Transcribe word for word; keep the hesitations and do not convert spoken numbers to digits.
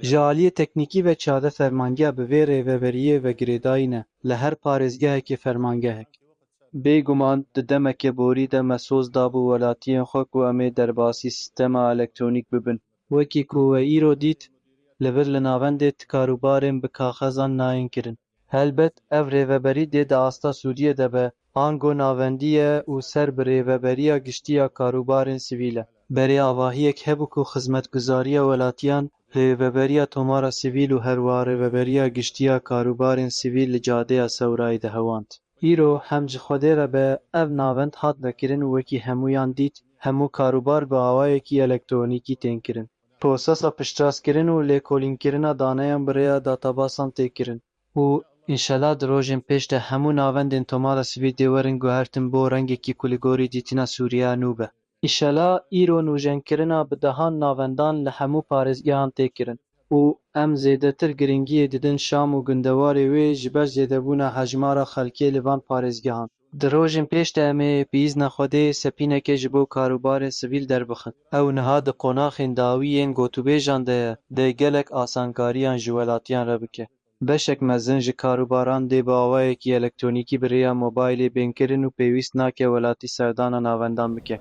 Ji aliyê teknîkî ve çade fermangeha bi vê rêveberiyê ve girêdayî ne li her parêzgehekê fermangehek. Bêguman di demeke borî de me soz dabû welatiyên xwe ku em ê derbasî sîstema elektronîk bibin. Wekî ku we îro dît, li vir li navendê ti karûbarên bi kaxezan nayên kirin. Helbet ev rêveberî dê di asta Sûriyê de be, ango navendî ye û ser bi rêveberiya giştî ya karûbarên sivîl e. Berê avahiyek hebû ku xizmetguzariya welatiyan, rêveberiya tomara sivîl û herwa rêveberiya giştî ya karûbarên sivîl li cadeya Sewrayê de hewand. Îro hem ji Xwedê re be ev navend hat vekirin û wekî hemûyan dît, hemû karûbar bi awayekî elektronîkî tên kirin. Prosesa piştrastkirin û lêkolînkirina daneyan bi rêya databasan tê kirin. Û, înşela di rojên pêş de hemû navendên tomara sivîl dê werin guhertin bo rengekî ku li gorî dîtina Sûriyeya nû be. Îşela îro nûjenkirina bi dehan navendan li hemû parêzgehan tê kirin û em zêdetir giringiyê didin Şam û gundewarê wê ji ber zêdebûna hejmara xelkê li van parêzgehan. Di rojên pêş de em ê, bi îzna Xwedê, sepîneke ji bo karûbarên sivîl derbixin. Ew niha di qonaxên dawî yên gotûbêjan de ye, dê gelek asankariyan ji welatiyan re bike. Beşek mezin ji karûbaran dê bi awayekî elektronîkî bi rêya mobaylê bên kirin û pêwîst nake welatî serdana navendan bike.